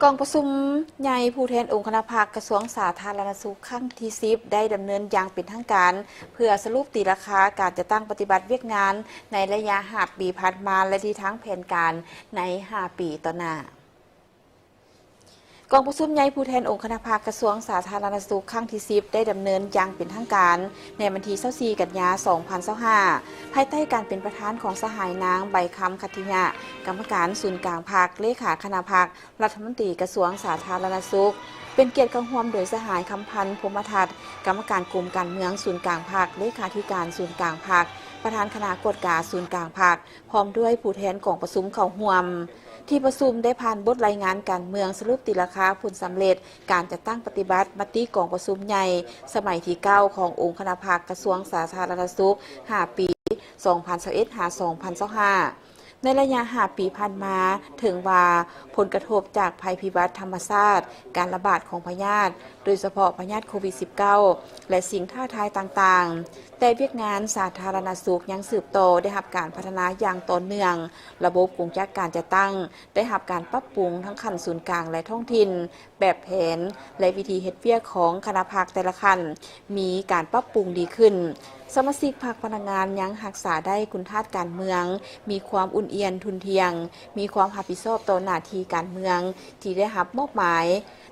ກອງປະຊຸມໃຫຍ່ຜູ້ແທນອົງຄະນະພັກກະຊວງສາທາລະນະສຸກຄັ້ງທີສິບ ໄດ້ດຳເນີນຢ່າງເປັນທາງການ ເພື່ອສະຫຼຸບຕີລາຄາການຈັດຕັ້ງປະຕິບັດວຽກງານໃນໄລຍະຫ້າປີຜ່ານມາ ແລະ ທິດທາງແຜນການໃນຫ້າປີຕໍ່ໜ້າ. ກອງປະຊຸມໃຫຍ່ຜູ້ແທນອົງຄະນະພັກກະຊວງສາທາລະນະສຸກຄັ້ງທີສິບ ໄດ້ດຳເນີນຢ່າງເປັນທາງການໃນວັນທີຊາວສີ່ ກັນຍາ ສອງພັນຊາວຫ້າ ພາຍໃຕ້ການເປັນປະທານຂອງສະຫາຍນາງ ໃບຄຳ ຂັດທິຍະ ກຳມະການສູນກາງພັກ, ເລຂາຄະນະພັກ, ລັດຖະມົນຕີກະຊວງສາທາລະນະສຸກ, ເປັນກຽດເຂົ້າຮ່ວມໂດຍສະຫາຍ ຄຳພັນ ພົມມະທັດ ກຳມະການກົມການເມືອງສູນກາງພັກ, ເລຂາທິການສູນກາງພັກ, ປະທານຄະນະກວດກາສູນກາງພັກ ພ້ອມດ້ວຍຜູ້ແທນກອງປະຊຸມເຂົ້າຮ່ວມ. ທີ່ປະຊຸມໄດ້ຜ່ານບົດລາຍງານການເມືອງ ສະຫຼຸບຕີລາຄາຜົນສຳເລັດການຈັດຕັ້ງປະຕິບັດມະຕິກອງປະຊຸມໃຫຍ່ສະໄໝທີເກົ້າ ຂອງອົງຄະນະພັກກະຊວງສາທາລະນະສຸກ ຫ້າປີ ສອງພັນຊາວເອັດ ຫາ ສອງພັນຊາວຫ້າ. ໃນໄລຍະຫ້າປີຜ່ານມາ, ເຖິງວ່າຜົນກະທົບຈາກໄພພິບັດທຳມະຊາດ, ການລະບາດຂອງພະຍາດ, ໂດຍສະເພາະພະຍາດໂຄວິດສິບເກົ້າ ແລະ ສິ່ງທ້າທາຍຕ່າງໆ, ແຕ່ວຽກງານສາທາລະນະສຸກຍັງສືບຕໍ່ໄດ້ຮັບການພັດທະນາຢ່າງຕໍ່ເນື່ອງ, ລະບົບກົງຈັກການຈັດຕັ້ງໄດ້ຮັບການປັບປຸງທັງຂັ້ນສູນກາງ ແລະ ທ້ອງຖິ່ນ, ແບບແຜນ ແລະ ວິທີເຮັດວຽກຂອງຄະນະພັກແຕ່ລະຂັ້ນມີການປັບປຸງດີຂຶ້ນ. ສະມາຊິກພັກພະນັກງານຍັງຮັກສາໄດ້ຄຸນທາດການເມືອງ, ມີຄວາມອຸ່ນອຽນທຸ່ນທ່ຽງ, ມີຄວາມຮັບຜິດຊອບຕໍ່ໜ້າທີ່ການເມືອງທີ່ໄດ້ຮັບມອບໝາຍ,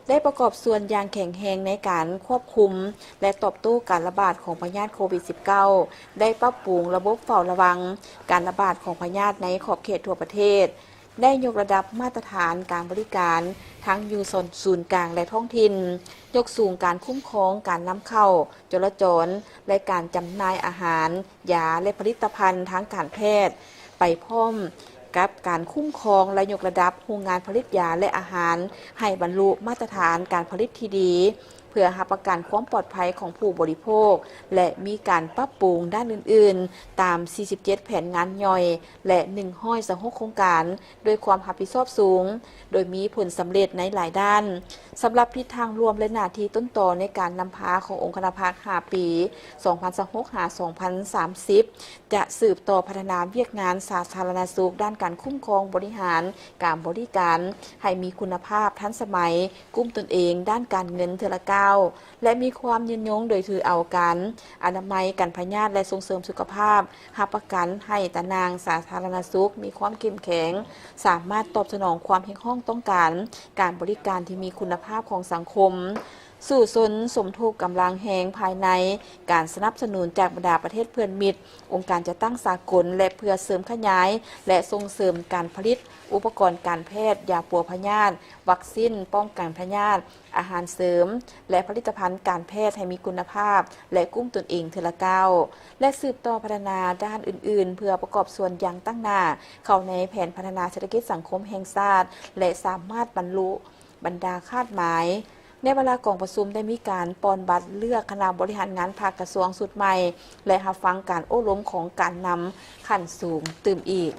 ໄດ້ປະກອບສ່ວນຢ່າງແຂງແຮງໃນການຄວບຄຸມ ແລະ ຕອບໂຕ້ການລະບາດຂອງພະຍາດໂຄວິດສິບເກົ້າ, ໄດ້ປັບປຸງລະບົບເຝົ້າລະວັງການລະບາດຂອງພະຍາດໃນຂອບເຂດທົ່ວປະເທດ, ໄດ້ຍົກລະດັບມາດຕະຖານການບໍລິການທັງຢູ່ສ່ວນສູນກາງ ແລະ ທ້ອງຖິ່ນ, ຍົກສູງການຄຸ້ມຄອງການນຳເຂົ້າ, ຈໍລະຈອນ ແລະ ການຈຳໜ່າຍອາຫານ, ຢາ ແລະ ຜະລິດຕະພັນທາງການແພດ, ໄປພ້ອມກັບການຄຸ້ມຄອງ ແລະ ຍົກລະດັບໂຮງງານຜະລິດຢາ ແລະ ອາຫານ ໃຫ້ບັນລຸມາດຕະຖານການຜະລິດທີ່ດີ, ເພື່ອຮັບປະກັນຄວາມປອດໄພຂອງຜູ້ບໍລິໂພກ ແລະ ມີການປັບປຸງດ້ານອື່ນໆ ຕາມສີ່ສິບເຈັດແຜນງານຍ່ອຍ ແລະ ໜຶ່ງຮ້ອຍຊາວຫົກໂຄງການ ດ້ວຍຄວາມຮັບຜິດຊອບສູງ, ໂດຍມີຜົນສຳເລັດໃນຫຼາຍດ້ານ. ສຳລັບທິດທາງລວມ ແລະ ໜ້າທີ່ຕົ້ນຕໍໃນການນຳພາຂອງອົງຄະນະພັກ ຫ້າປີ ສອງພັນຊາວຫົກ ຫາ ສອງພັນສາມສິບ ຈະສືບຕໍ່ພັດທະນາວຽກງານສາທາລະນະສຸກດ້ານການຄຸ້ມຄອງບໍລິຫານການບໍລິການໃຫ້ມີຄຸນນະພາບ, ທັນສະໄໝ, ກຸ້ມຕົນເອງດ້ານການເງິນເທື່ອລະກ້າວ ແລະ ມີຄວາມຍືນຍົງໂດຍຖືເອົາການອະນາໄມ, ກັນພະຍາດ ແລະ ສົ່ງເສີມສຸຂະພາບ, ຮັບປະກັນໃຫ້ຕາໜ່າງສາທາລະນະສຸກມີຄວາມເຂັ້ມແຂງ, ສາມາດຕອບສະໜອງຄວາມຮຽກຮ້ອງຕ້ອງການການບໍລິການທີ່ມີຄຸນນະພາບຂອງສັງຄົມ, ສູ້ຊົນສົມທົບກຳລັງແຮງພາຍໃນ, ການສະໜັບສະໜູນຈາກບັນດາປະເທດເພື່ອນມິດ, ອົງການຈັດຕັ້ງສາກົນ ແລະ ເພື່ອເສີມຂະຫຍາຍ ແລະ ສົ່ງເສີມການຜະລິດອຸປະກອນການແພດ, ຢາປົວພະຍາດ, ວັກຊີນປ້ອງກັນພະຍາດ, ອາຫານເສີມ ແລະ ຜະລິດຕະພັນການແພດໃຫ້ມີຄຸນນະພາບ ແລະ ກຸ້ມຕົນເອງເທື່ອລະກ້າວ ແລະ ສືບຕໍ່ພັດທະນາດ້ານອື່ນໆ ເພື່ອປະກອບສ່ວນຢ່າງຕັ້ງໜ້າເຂົ້າໃນແຜນພັດທະນາເສດຖະກິດສັງຄົມແຫ່ງຊາດ ແລະ ສາມາດບັນລຸບັນດາຄາດໝາຍ. ໃນເວລາກອງປະຊຸມໄດ້ມີການປ່ອນບັດເລືອກຄະນະບໍລິຫານງານພັກກະຊວງຊຸດໃໝ່ ແລະ ຮັບຟັງການໂອ້ລົມຂອງການນຳຂັ້ນສູງຕື່ມອີກ.